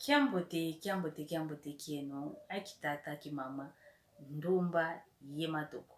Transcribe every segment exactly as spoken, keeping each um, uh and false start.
Kiambote, kiambote, kiambote kieno, aki tata, aki mama, ndumba ye matoko.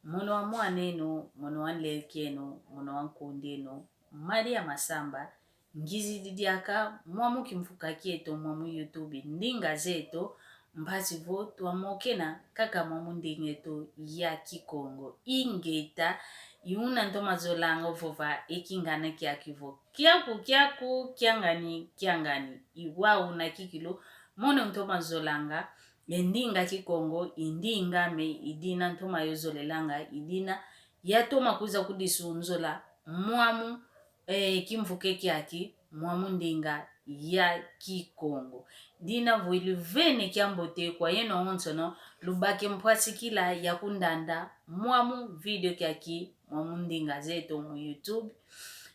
Mono wa mwan'eno, mono wa nlel'kieno, mono wa nkund'eno, Maria Masamba, ngizidi diaka mwamu kimvuka kieto, mwamu YouTube, ndinga zeto, mpasi vo twamokena kaka mwamu nding'eto ya Kikongo. Ingeta, i una ntoma zolanga ovova e kingana kiaki vo: Kiaku, kiaku, kiangani, kiangani. I wau una kikilu, mono ntoma zolanga e ndinga Kikongo, i ndinga ame, i dina ntoma yo zolelanga, i dina yatoma kwiza kudisunzula mwamu, eh, kimvuka kiaki, mwamu ndinga ya Kikongo. Dina vo iluvene kiambote kwa yeno awonsono, lubake mpwasikila ya kundanda mwamu video kiaki, mwamu ndinga zeto mu YouTube.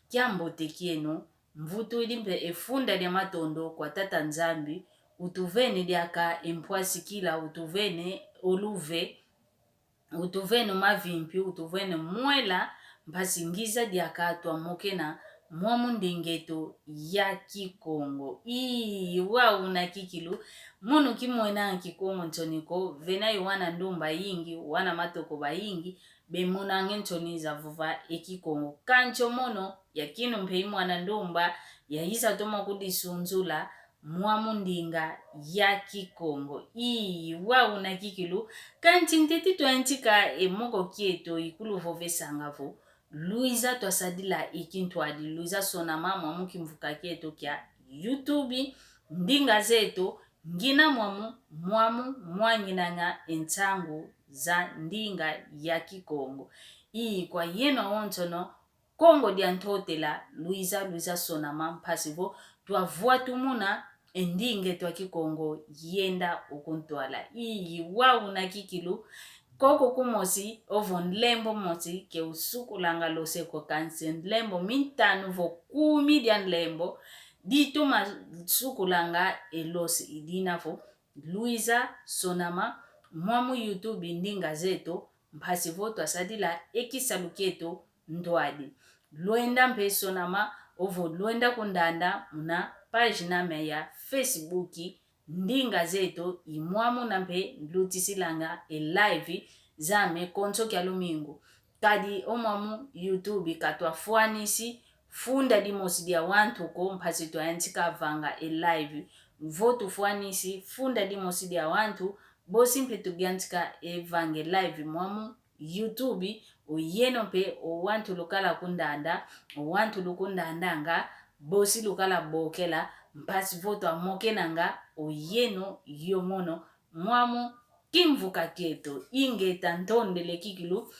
Kiambote kieno, mvutudi mpe e funda dia matondo kwa Tata Nzambi, utuvene diaka e mpwasikila, utuvene o luve, utuvene o mavimpi, utuvene mwela, mpasi ngiza diaka twamokena mwamu nding'eto ya Kikongo. Ii, wau una kikilu, mono kimwena Kikongo nsoni ko, vena i wana ndumba yingi, wana matoko bayingi, bemonang'e nsoni za vova e Kikongo. Kansi o mono, yakinu mpe i mwana ndumba, yayiza toma kudisunzula mwamu ndinga ya Kikongo. Ii, wau una kikilu, kansi ntete twayantika e moko kieto ikuluvovesanga vo: Lwiza twasadila e kintwadi, lwiza sonama mwamu kimvuka kieto kia YouTube, ndinga zeto, ngina mwamu, mwamu mwanginanga e nsangu za ndinga ya Kikongo. Ii, kwa yeno awonsono, Kongo dia Ntotela, lwiza, lwiza sonama mpasi vo twavwatumuna e nding'eto a Kikongo yenda o kuntwala. Ii, wau una kikilu, koko kumosi, ovo nlembo mosi, ke usukulanga lose ko, kansi nlembo mintanu vo kumi dia nlembo, ditoma sukulanga e lose. I dina vo lwiza sonama mwamu YouTube ndinga zeto, mpasi vo twasadila e kisalu kieto ntwadi. Lwenda mpe sonama ovo lwenda kundanda muna pagina ame ya Facebook, ndinga zeto, i mwamuna mpe nlutisilanga e live zame konso kia lumingu. Kadi o mwamu YouTube katwafwanisi funda dimosi dia wantu ko, mpasi twayantika vanga e live. Vo tufwanisi funda dimosi dia wantu, bosi mpe tuyantika e vanga e live mwamu YouTube, o yeno mpe o wantu lukala kundanda, o wantu lukundandanga, bosi lukala bokela, mpasi vo twamokenanga o yeno yo mono mwamu kimvuka kieto. Ingeta, ntondele kikilu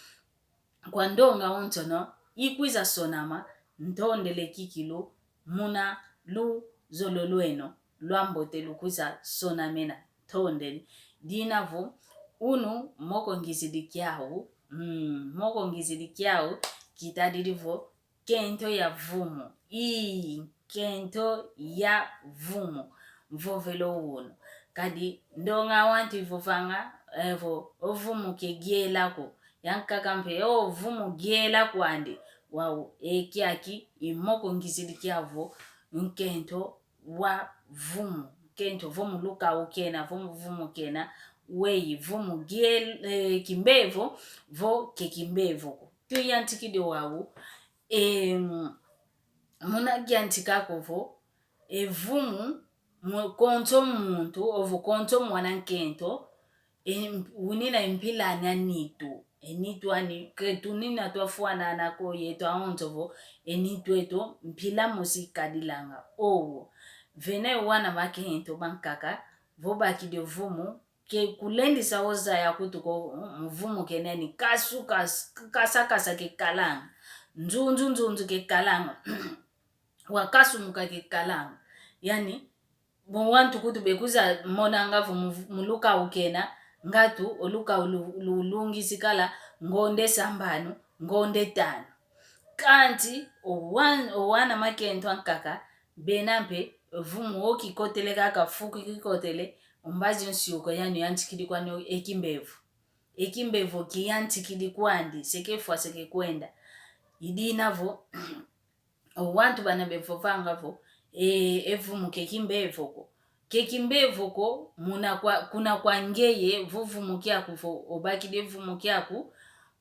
kwa ndonga onsono ikwiza sonama, ntondele kikilu muna luzolo lweno lwambote lukwiza sonamena. Ntondele. Dina vo unu moko ngizidi kiau, mm, moko ngizidi kiau kitadidi vo nkento ya vumu. Ii, nkento ya vumu. Mvovelo unu. Kadi ndonga wantu ivovanga, evo, o vumu ke giela ko. Yankaka mpe, o vumu giela kwandi. Wau, e kiaki, i moko ngizidi kiavo nkento wa vumu. Nkento vo mu lukau kena, vo mu vumu kena, weyi, vumu giel-, eh, kimbevo, vo ke kimbevo ko. Tuyantikidi wau, em, muna yantika ko vo, e vumu, mu-, konso muntu, ovo konso mwana nkento, e, unina e mpila ani a nitu. E nitu ani, ke tunina twafwanana ko, yeto awonso vo, e nitu eto, mpila mosi ikadilanga. Owo, vena e wana makento bankaka, vo bakidi o vumu, ke kulendisa ozaya kutu ko, mm, mu vumu kena ni kasu kas-, kasa kasa kekalanga. Nzunzu nzunzu kekalanga. Wakasumuka kekalanga. Yani, bon wantu kutu bekwiza monanga vo mu-, mu lukau kena, ngatu, o lukau lu-, lu-, lungisikala, ngonde sambanu, ngonde tanu. Kansi, o wan-, o wana makento ankaka, bena mpe, vumu o kikotele kaka, fuku kikotele, o mbazi o nsiuko yani yantikidi kwani e kimbevo. E kimbevo kiyantikidi kwandi, se kefwa se kekwenda. I dina vo, o wantu bana bevovanga vo, e, e vumu ke kimbevo ko. ke kimbevo ko, muna kwa, kuna kwa ngeye, vo vumu kiaku vo, obakidi vumu kiaku,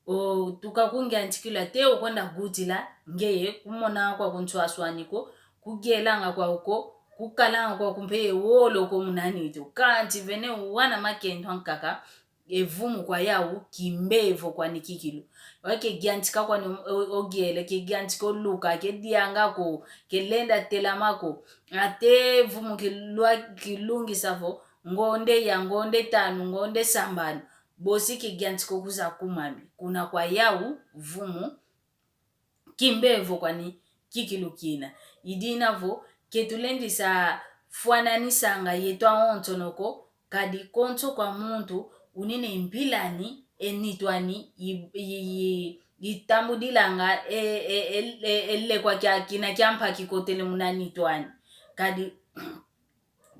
o, tuka ku ngiantikila te okwenda gutila ngeye, kumona kwaku nswaswani ko, kugelanga kwaku ko, kukalanga kwaku mpe ye wolo ko muna nitu. Kanti vene wana makento ankaka, e vumu kwa yau kimbevo kwani kikilu. Wa ke giantika kwani o-, o-, ogele, ke giantika oluka, ke dianga ko, ke lenda telama ko. Ate vumu ke lwa-, ke lungisa vo, ngonde ya, ngonde tanu, ngonde sambanu. Bosi ke giantika okuza kumami. Kuna kwa yau, vumu kimbevo kwani kikilu kina. I dina vo, ke tulendi sa fwananisanga yetu awonsono ko, kadi konso kwa muntu unina e mpila ani, e nitu ani, i, i, i, itambudilanga, e, e, e, e, e lekwa kia kina kia mpa kikotele muna nitu ani. Kadi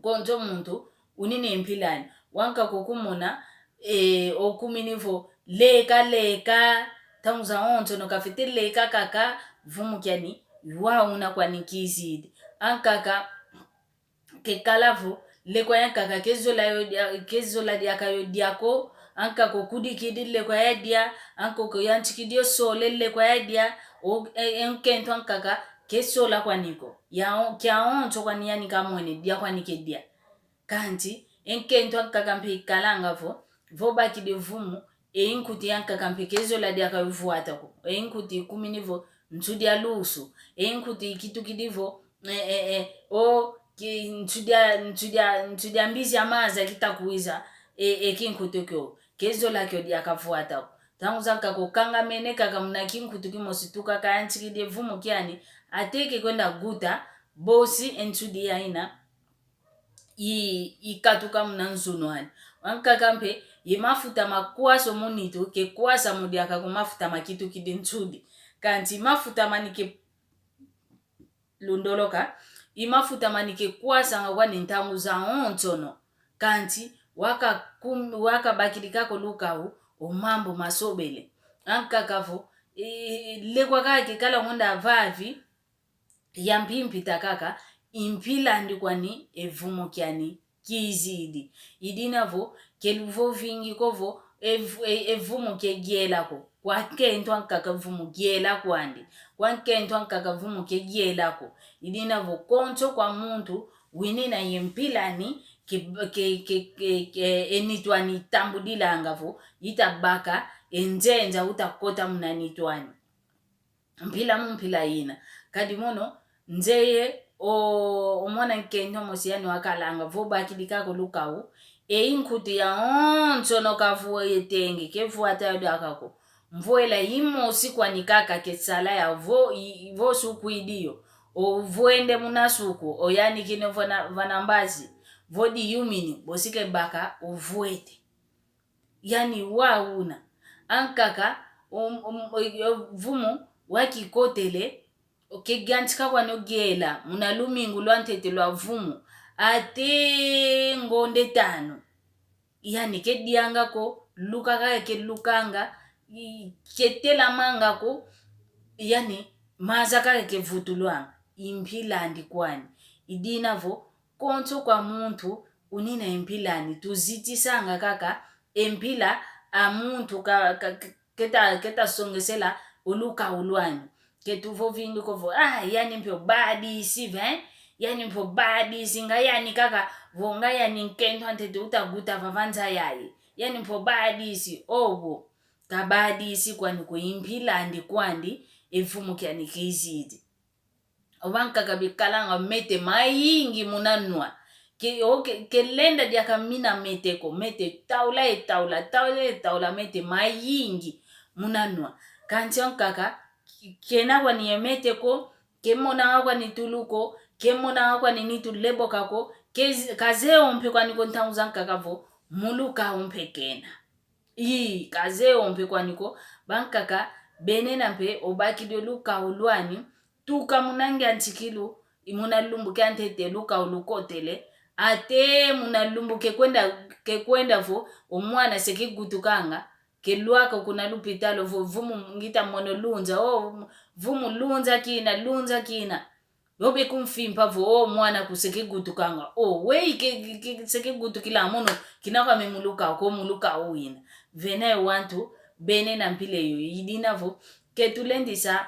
konso muntu unina e mpila ani. Wankaka okumona, e, okumini vo, leka, leka, ntangu zawonsono kafwete leka kaka, vumu kiani, wa una kwani kizidi. Ankaka, kekala vo, lekwa yankaka ke zola yo dia, ke zola diaka yo dia ko, ankaka okudikidi lekwa ya dia, ankaka oyantikidi osole lekwa ya dia, o, e, e nkento ankaka, ke sola kwani ko. Ya o, kiawonso kwani yani kamwene, dia kwani ke dia. Kanti, e nkento ankaka mpe ikalanga vo, vo bakidi vumu, e inkuti yankaka mpe ke zola diaka yo vwata ko. E inkuti ikumini vo, nsu dia lusu. E inkuti ikitukidi vo, e, e, e, o, ki, nsu dia, nsu dia, nsu dia mbizi ya maza kita kwiza, e, e kinkuti kio. Ke zola kio diaka vwata ko. Ntangu zankaka okangamene kaka muna kinkuti kimosi tuka kayantikidi e vumu kiani, ate ke kwenda guta, bosi e nsudi ya ina, i, ikatuka muna nzunu ani. Wankaka mpe, i mafuta ma kwasa mu nitu, ke kwasa mu diaka ko mafuta makitukidi nsudi. Kanti mafuta mani ke lundoloka, i mafuta mani ke kwasanga kwani ntangu zawonsono. Kanti waka kum-, waka bakidi kaka o lukau, o mambu masobele. Ankaka vo, e, lekwa kaka kekala ngonda vavi, ya mpimpi ta kaka, i mpila andi kwani, e vumu kiani kizidi. I dina vo, ke luvovingi ko vo, e vu-, e, e vumu ke giela ko. Kwa nkento ankaka vumu giela kwandi. Kwa nkento ankaka vumu ke giela ko. I dina vo, konso kwa muntu, winina ye mpila ani, ke, ke, ke, ke, ke, e nitu ani itambudilanga vo, ita baka, e nzenza uta kota muna nitu ani. Mpila mu mpila ina. Kadi mono, nzeye, o, o mwana nkento mosi yani wakalanga, vo bakidi kaka o lukau, e inkuti yawonsono kavwete nge, ke vwata yo diaka ko. Mvwela imosi kwani kaka ke sala ya vo, i, i, vo sukwidi yo. Ovwende muna suku, oyanikine vana, vana mbazi, vo diyumini, bosi ke baka, ovwete. Yani wa una. Ankaka, um, um, o, o, vumu wakikotele, o, ke giantika kwani ogiela, muna lumingu lwantete lwa vumu, ate ngonde tanu. Yani ke dianga ko, luka kaka ke lukanga, i, ke telamanga ko, yani maza kaka ke vutulwanga, i mpila andi kwani. I dina vo, konso kwa muntu, unina e mpila ani, tuzitisanga kaka, e mpila a muntu ka, ka, ka, keta, keta songesela o lukau lwani. Ke tuvovingi ko vo, ah, yani mpe obadisi, ve? Yani mpe obadisi, nga yani kaka, vo nga yani nkento antete uta guta vava nza yayi. Yani mpe obadisi, obo. Kabadisi kwani ko i mpila andi kwandi, e vumu kiani kizidi. Ova nkaka bikalanga mete mayingi muna nwa. Ke, o, ke, ke lenda diaka mina mete ko, mete taula e taula, taula e taula mete mayingi muna nwa. Kansi ankaka, kena kwani ye mete ko, ke monanga kwani tulu ko, ke monanga kwani nitu leboka ko, ke, kazeye o mpe kwani ko ntangu zankaka vo, mu lukau mpe kena. Ii, kazeye o mpe kwani ko, bankaka, bene na mpe, obakidi o lukau lwani, tuka muna ngiantikilu, i muna lumbu kiantete lukau lukotele, ate muna lumbu ke kwenda, ke kwenda vo, o mwana se kigutukanga, ke lwaka kuna lupitalu vo, vumu ngita mono lunza, o, vumu lunza kina, lunza kina. Yo bekumfimpa vo, o, mwana ku se kegutukanga. O, weyi ke, ke, ke, se kegutukila mono, kina kwame mu lukau, ko mu lukau wina. Vena e wantu bena na mpila yoyo. I dina vo, ke tulendisa,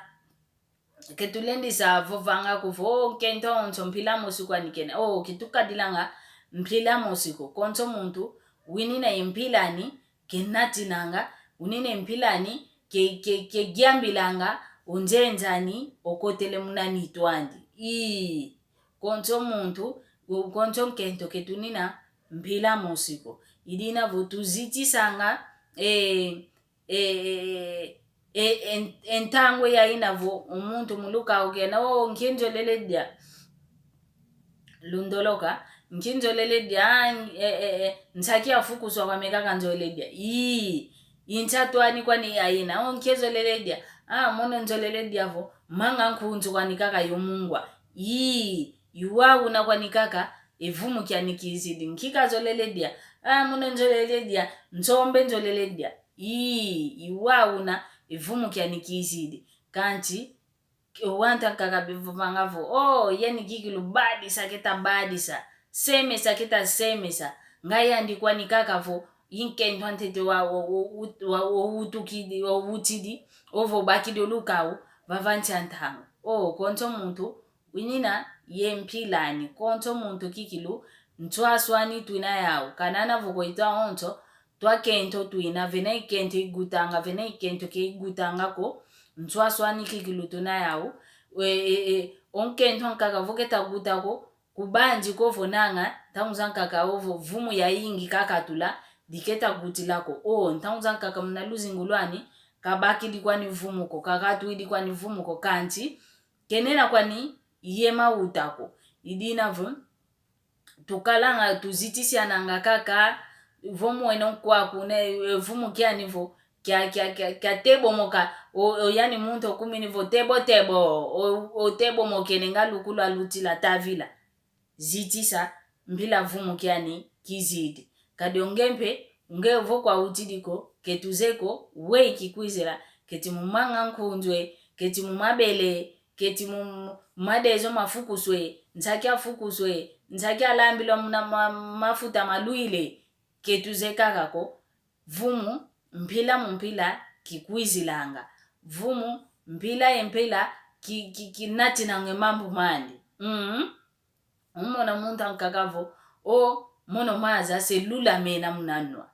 ke tulendisa vovanga ko vo, o, nkento onso mpila mosi kwani kena. O, ke tukadilanga mpila mosi ko. Konso muntu winina ye mpila ani ke natinanga, winina ye mpila ani ke, ke, ke giambilanga o nzenza ani okotele muna nitu andi. Ii, konso muntu, konso nkento ke tunina mpila mosi ko. I dina vo tuzitisanga, e, e, e, e, e, e, e ntangwa yayina vo o muntu mu lukau kena, o, nki nzolele dia. Lundoloka, nki nzolele dia, a, e, e, e, nsaki afukuswa kwame kaka nzolele dia. Ii, i nsatu ani kwani yayina, o, nki nzolele dia. A, mono nzolele dia vo, manga nkunzu kwani kaka yo mungwa. Ii, i wauna kwani kaka, e vumu kiani kizidi. Nki kazolele dia. A, mono nzolele dia, nsombe nzolele dia. Ii, i wauna, e vumu kiani kizidi. Kansi, o wantu ankaka bevovanga vo, o, yani kikilu badisa keta badisa, semesa keta semesa, nga yandi kwani kaka vo, i nkento antete wa, wa, wa, wa, wa utukidi, wa utidi, ovo bakidi o lukau, vava nsi a ntangwa. O, konso muntu winina ye mpila ani, konso muntu kikilu, nswaswani twina yau, kanana vo ko itwa onso, twa kento twina, vena i kento igutanga, vena i kento ke igutanga ko, nswaswani kikilu tuna yau, e, e, e, o nkento ankaka vo keta guta ko, kubanzi ko vo nanga, ntangu zankaka ovo vumu yayingi kakatula, diketa gutila ko, o, ntangu zankaka muna luzingu lwani, kabakidi kwani vumu ko, kakatwidi kwani vumu ko, kansi, kenena kwani ye mauta ko, i dina vo, tukalanga, tuzitisiananga kaka, vo mwene nkwaku ne, e, vumu kiani vo, kia, kia, kia, kia tebomoka, o, o yani muntu okumini vo tebo tebo, o, o tebomokene nga luku lwalutila tavila. Zitisa, mpila vumu kiani kizidi. Kadi o nge mpe, o nge vo kwa utidi ko, ke tuzeye ko, weyi kikwizila, keti mu manga nkunzu e, keti mu mabele, keti mu, mu madezo mafukuswe, nsaki afukuswe, nsaki alambilwa muna ma, mafuta malwile, ke tuzeye kaka ko, vumu, mpila mu mpila, kikwizilanga. Vumu, mpila ye mpila, ki, ki, kinatinanga mambu mandi. Mm. Umona muntu ankaka vo, o, mono maza se lula mena muna nwa.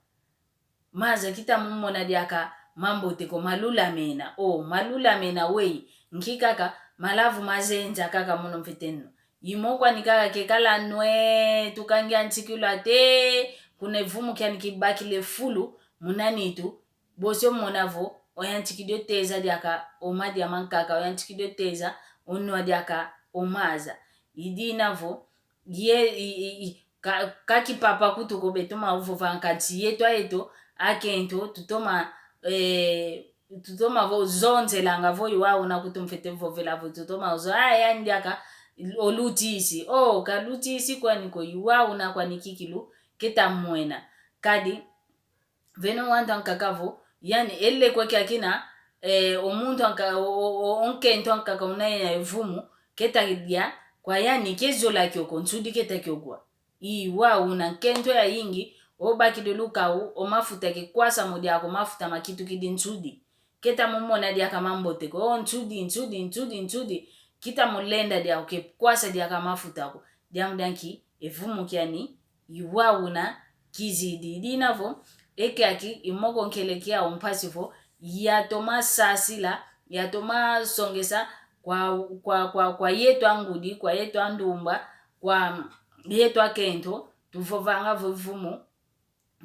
Maza kita mumona diaka mambote ko, malula mena. O, malula mena weyi, nki kaka, malavu mazenza kaka mono mfwete nwa. Imo kwani kaka kekala nwe, tukangi antikilu ate, kuna e vumu kiani kibakile fulu, muna nitu, bosi omona vo, oyantikidi oteza diaka o madia mankaka, oyantikidi oteza onwa diaka o maza. I dina vo, ye, i, i, i, ka, ka kipapa kutu ko betoma ovova nkansi yeto ayeto, akento, tutoma, eh, tutoma vo zonzelanga vo i wauna kutu mfwete vovela vo tutoma ozo, a, yani diaka, olutisi, o, kalutisi kwani ko i wauna kwani kikilu, keta mwena. Kadi, vena o wantu ankaka vo, yani, ele kwe kiakina, eh, o muntu anka-, o, o, o, o nkento ankaka una yena e vumu, keta dia, kwa yani, ke zola kioko, nsudi keta kiokwa. I wauna nkento yayingi, obakidi o lukau, o mafuta ke kwasa mo diaka o mafuta makitukidi nsudi. Keta mumona diaka mambote ko, o nsudi, nsudi, nsudi, nsudi, kita mulenda diaka ke kwasa diaka mafuta ko. Diambu dia nki, e vumu kiani, i wauna kizidi. I dina vo, e kiaki, i moko nkele kia o mpasi vo, yatoma sasila, yatoma songesa kwa, kwa, kwa, kwa yeto angudi, kwa yeto andumba, kwa yeto akento, tuvovanga vo vumu,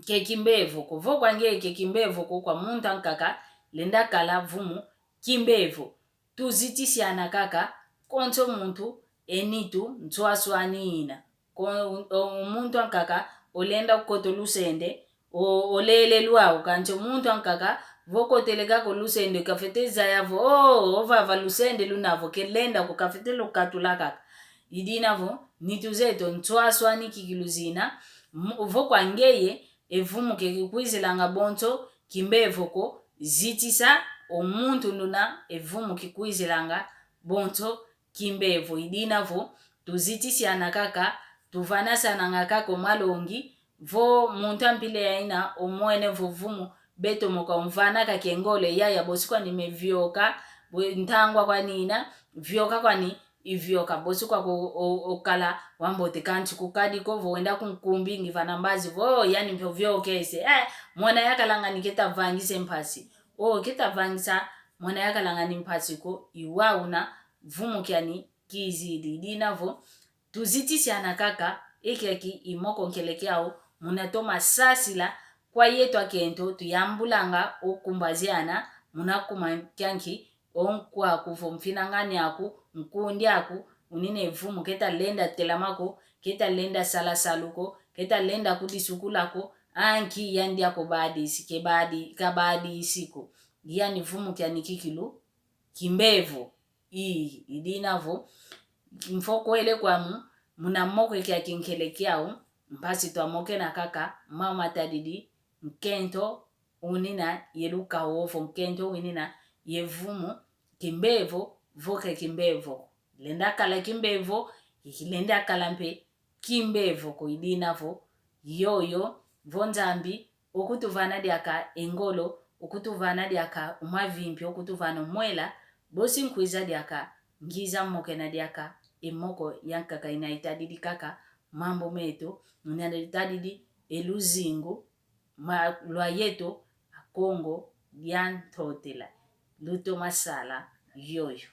ke kimbevo ko. Vo kwa nge ke kimbevo ko kwa muntu ankaka, lenda kala vumu, kimbevo. Tuzitisiana kaka, konso muntu, e nitu, nswaswani ina. Ko, o, o muntu ankaka, olenda kukota o lusende, o, olele lwau, kansi o muntu ankaka, vo kotele kaka o lusende, kafwete zaya vo, o, ovava lusende luna vo, kelenda ko kafwete lukatula kaka. I dina vo, nitu zeto, nswaswani kikilu zina, mu-, vo kwa ngeye, e vumu ke kikwizilanga bonso, kimbevo ko, zitisa, o muntu nduna, e vumu kikwizilanga, bonso, kimbevo. I dina vo tuzitisiana kaka, tuvanasananga kaka o malongi, vo muntu a mpila yaina omwene vo vumu, beto mo kaumvana kaka e ngolo e yaya, bosi kwani me vioka, bwe ntangwa kwani ina, vioka kwani, ivioka bosi kwa ko o, okala wambote kansi kukadi ko, vo wenda ku nkumbi ngivana mbazi vo, yani mpe oviokese. Eh, mwana yakalanga ni keta vangise mpasi. O, keta vangisa mwana yakalanga ni mpasi ko, i wau una vumu kiani kizidi. I dina vo tuzitisiana kaka, e kiaki i moko nkele kiau, muna toma sasila kwa yeto akento, tuyambulanga o kumbaziana, muna kuma kianki, o nkwaku vo mfinangani aku, nkundi aku, unina e vumu, keta lenda telama ko, keta lenda sala salu ko, keta lenda kudisukula ko, anki yandi ako badisi, ke badi, kabadisi ko. Yani vumu kiani kikilu kimbevo. I, i dina vo mfokwele kwamu, muna moko e kiaki nkele kiau, mpasi twamokena kaka, mau matadidi, nkento, unina ye lukau ovo, nkento winina ye vumu, kimbevo, vo ke kimbevo. Lenda kala kimbevo, i kilenda kala mpe kimbevo ko. I dina vo yoyo, vo Nzambi okutuvana diaka e ngolo, okutuvana diaka o mavimpi, okutuvana o mwela, bosi nkwiza diaka, ngiza mokena diaka e moko yankaka ina itadidi kaka mambu meto, ina itadidi e luzingu, ma, lwa yeto Akongo dia Ntotela. Lutoma sala yoyo.